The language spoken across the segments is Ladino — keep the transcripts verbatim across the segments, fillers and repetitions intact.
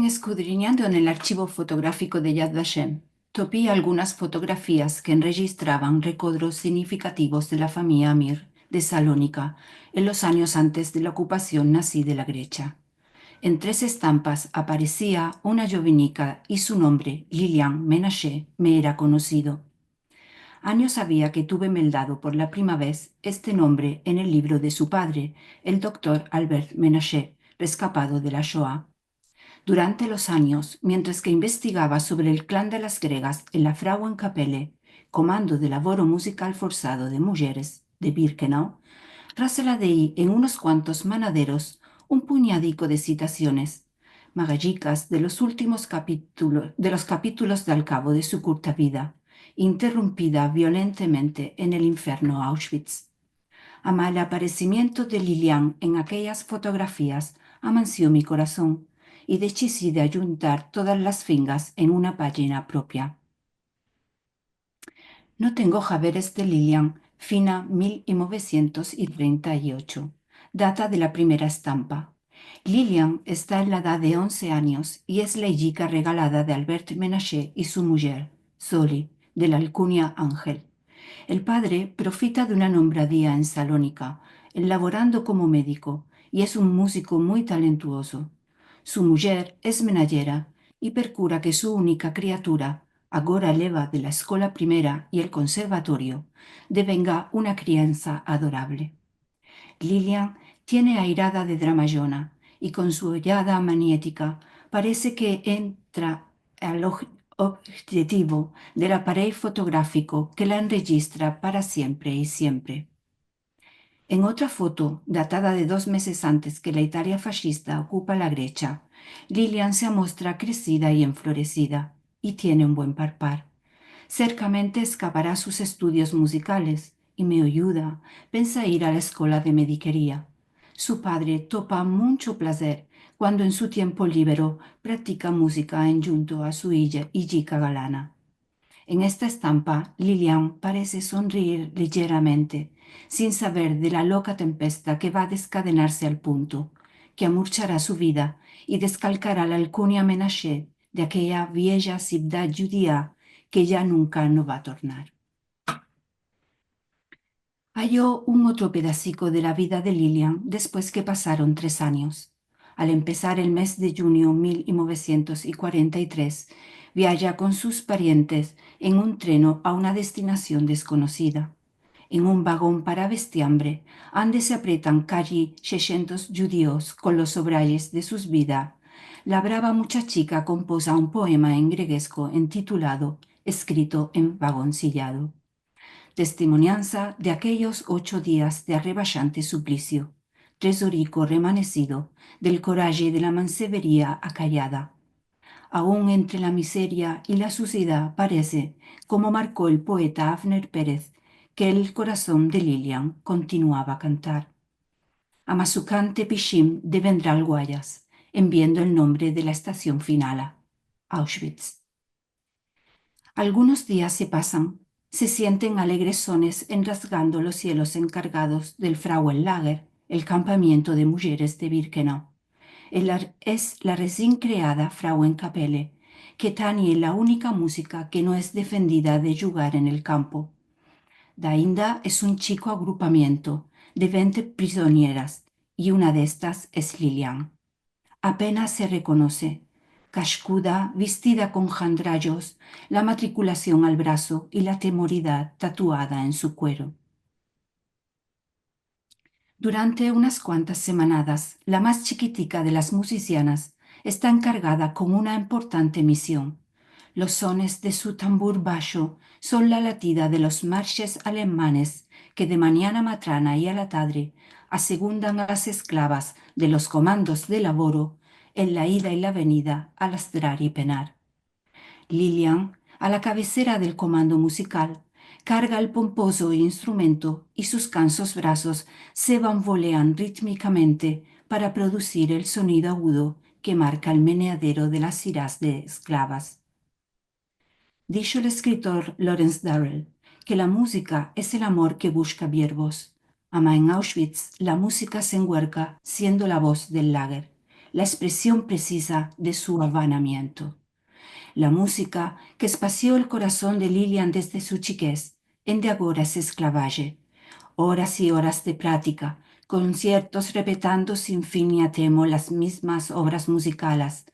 Eskudrinyando en el archivo fotografiko de Yad Vashem, topi algunas fotografias ke enrejistravan rekodros signifikativos de la famiya Amir de Salonika en los anyos antes de la okupasion nazi de la Gresia. En tres estampas aparesia una djovenika i su nombre, Lilian Menashe, me era konosido. Anyos avia ke tuve meldado por la prima vez este nombre en el livro de su padre, el doktor Albert Menashe, reskapado de la Shoa. Durante los anyos, mientras ke investigava sovre el klan de las gregas en la Frauenkapelle, komando de lavoro muzikal forsado de mujeres de Birkenau, raselei en unos kuantos manaderos un punyadiko de sitasiones, magajikas de los ultimos kapitulo-, de los kapitulos de al kavo de su kurta vida, interrumpida violentemente en el inferno Auschwitz. Ama el aparesimiento de Lilian en akeyas fotografias amansio mi korason, i desidi de ayuntar todas las fingas en una pajina propia. No tengo haberes de Lilian fina mil novesientos i trenta i ocho, data de la primera estampa. Lilian esta en la edad de onze anyos i es la ijika regalada de Albert Menashe i su mujer, Zoli, de la alkunya Angel. El padre profita de una nombradia en Salonika, el lavorando komo mediko, i es un muziko muy talentuozo. Su mujer es menajera i perkura ke su unika kriatura, agora leva de la eskola primera i el konservatorio, devenga una kriansa adorable. Lilian tiene airada de dramajona i kon su oyada manietika parese ke entra al oj-, objetivo del aparei fotografiko ke la enrejistra para siempre i siempre. En otra foto, datada de dos mezes antes ke la Italia fashista okupa la Gresia, Lilian se amostra kresida i enfloresida, i tiene un buen parpar. Serkamente eskavara sus estudios muzikales, i me oyuda, pensa ir a la eskola de medikeria. Su padre topa muncho plazer kuando en su tiempo libero praktika muzika endjunto a su ija-, ijika galana. En esta estampa, Lilian parese sonreir lijeramente, sin saver de la loka tempesta ke va a deskadenarse al punto ke amurchara su vida i deskalkara la alkunya Menashe de akeya vieja sivdad djudia ke ya nunka no va a tornar. Ayo un otro pedasiko de la vida de Lilian despues ke pasaron tres anyos. Al empesar el mez de djunio mil novesientos i kuarenta i tres, viaja kon sus parientes en un treno a una destinasion deskonosida. En un vagon para vestiambre, ande se apretan kaji seshentos djudios kon los obrajes de sus vida, la brava muchachika kompoza un poema en gregesko entitulado Eskrito en vagonsiyado. Testimoniansa de akeyos ocho dias de arrebashante suplisio, trezoriko remanesido del koraje de la manseveria akayada. Aun entre la miseria i la susiedad parese, komo marko el poeta Avner Perez, ke el korason de Lilian kontinuava a kantar. Ama su kante pishim devendra alguayas, en viendo el nombre de la estasion finala, Auschwitz. Algunos dias se pasan, se sienten alegres sones enrasgando los sielos enkargados del Frauenlager, el kampamiento de mujeres de Birkenau. El ar-, es la resin kreada Frauenkapelle, ke tanie la unika muzika ke no es defendida de djugar en el kampo. Dainda es un chiko agrupamiento de vente prizonieras, i una de estas es Lilian. Apenas se rekonose, kashkuda, vistida kon handrajos, la matrikulasion al braso i la temorida tatuada en su kuero. Durante unas kuantas semanadas, la mas chikitika de las muzisianas esta enkargada kon una importante mision. Los sones de su tambur basho son la latida de los marshes alemanes ke de manyana matrana i a la tadre asegundan a las esklavas de los komandos de lavoro en la ida i la venida a lastrar i penar. Lilian, a la kavesera del komando muzikal, karga el pompozo instrumento i sus kansos brasos se banvolean ritmikamente para produzir el sonido agudo ke marka el meneadero de las hiras de esklavas. Disho el eskritor Lawrence Durrell ke la muzika es el amor ke bushka biervos. Ama en Auschwitz la muzika se enguerka siendo la voz del lager. la ekspresion presiza de su avanamiento. La muzika ke espasio el korason de Lilian desde su chikez, ende agora es esklavaje. Oras i oras de pratika, konsiertos repetando sin fin i atemo las mizmas ovras muzikalas,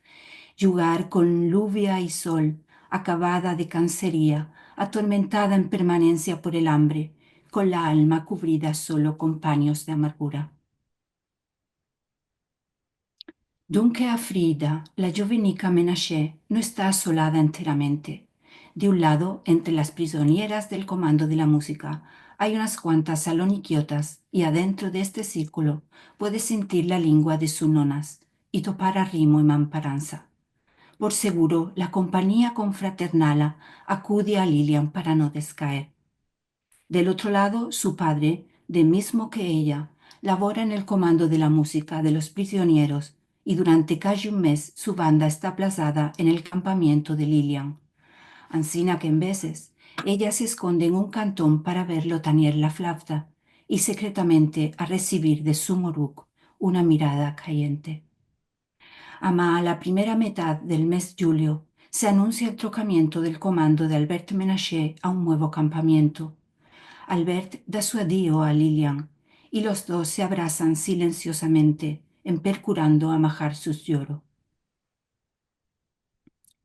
djugar kon luvia i sol, akavada de kanseria, atormentada en permanensia por el ambre, kon la alma kuvrida solo kon panyos de amargura. Dunke afliida, la djovenika Menashe no esta asolada enteramente. De un lado, entre las prizonieras del komando de la muzika, ay unas kuantas salonikiotas, i adentro de este sirkulo puede sintir la lengua de sus nonas i topar arimo i mamparansa. Por seguro, la kompanyia konfraternala akude a Lilian para no deskaer. Del otro lado, su padre, de mizmo ke eya, lavora en el komando de la muzika de los prizonieros, i durante kaji un mez su banda esta plazada en el kampamiento de Lilian. Ansina ke en vezes, eya se eskonde en un kanton para verlo tanier la flavta i sekretamente a resivir de su moruk una mirada kayente. Ama a la primera metad del mez djulio se anunsia el trokamiento del komando de Albert Menashe a un muevo kampamiento. Albert da su adio a Lilian i los dos se abrasan silensiozamente, en perkurando amajar sus yoro.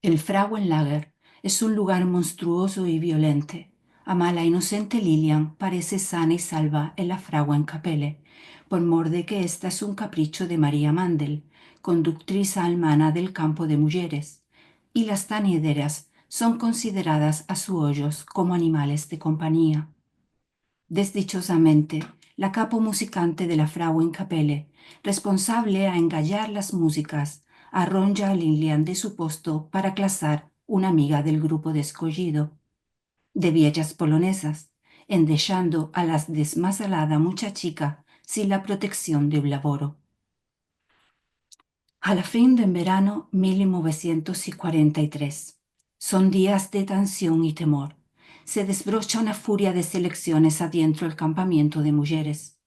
El Frauenlager es un lugar monstruozo i violente. Ama la inosente Lilian parese sana i salva en la Frauenkapelle, por mor de ke esta es un kapricho de Maria Mandel, konduktrisa almana del kampo de mujeres, i las tanederas son konsideradas a su ojos komo animales de kompanyia. Desdichozamente, la kapo muzikante de la Frauenkapelle, responsavle a engayar las muzikas, arronja a Lilian de su posto para klasar una amiga del grupo de eskollido, de viejas polonezas, endeshando a la desmazalada muchachika sin la proteksion de un lavoro. A la fin de enverano mil novesientos i kuarenta i tres. Son dias de tension i temor. Se desbrocha una furia de seleksiones adientro el kampamiento de mujeres.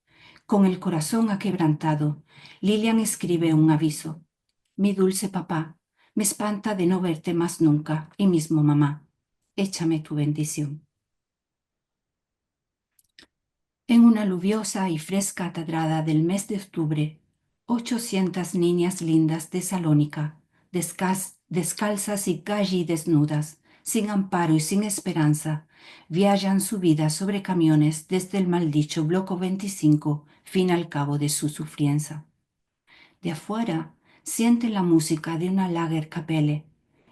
Kon el korason akebrantado, Lilian eskrive un avizo: "Mi dulse papa, me espanta de no verte mas nunka, i mizmo mama. Echame tu bendision". En una luvioza i freska tadrada del mez de oktubre, ochosientas ninyas lindas de Salonika, deskas-, deskalsas i kaji desnudas, sin amparo i sin esperansa, viajan su vida sovre kamiones desde el maldicho Bloko vente i sinko, fin al kavo de su sufriensa. De afuera, sienten la muzika de una Lagerkapelle.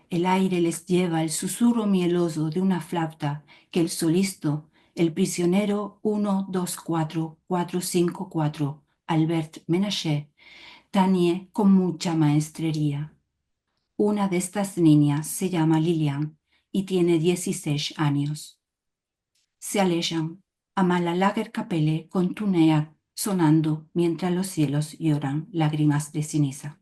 El aire les yeva el susurro mielozo de una flavta ke el solisto, el prizionero uno dos kuatro kuatro sinko kuatro, Albert Menashe, tanie kon mucha maestreria. Una de estas ninyas se yama Lilian i tiene diesisesh anyos. Se alejan, ama la Lagerkapelle kontinua sonando mientras los sielos yoran lagrimas de siniza.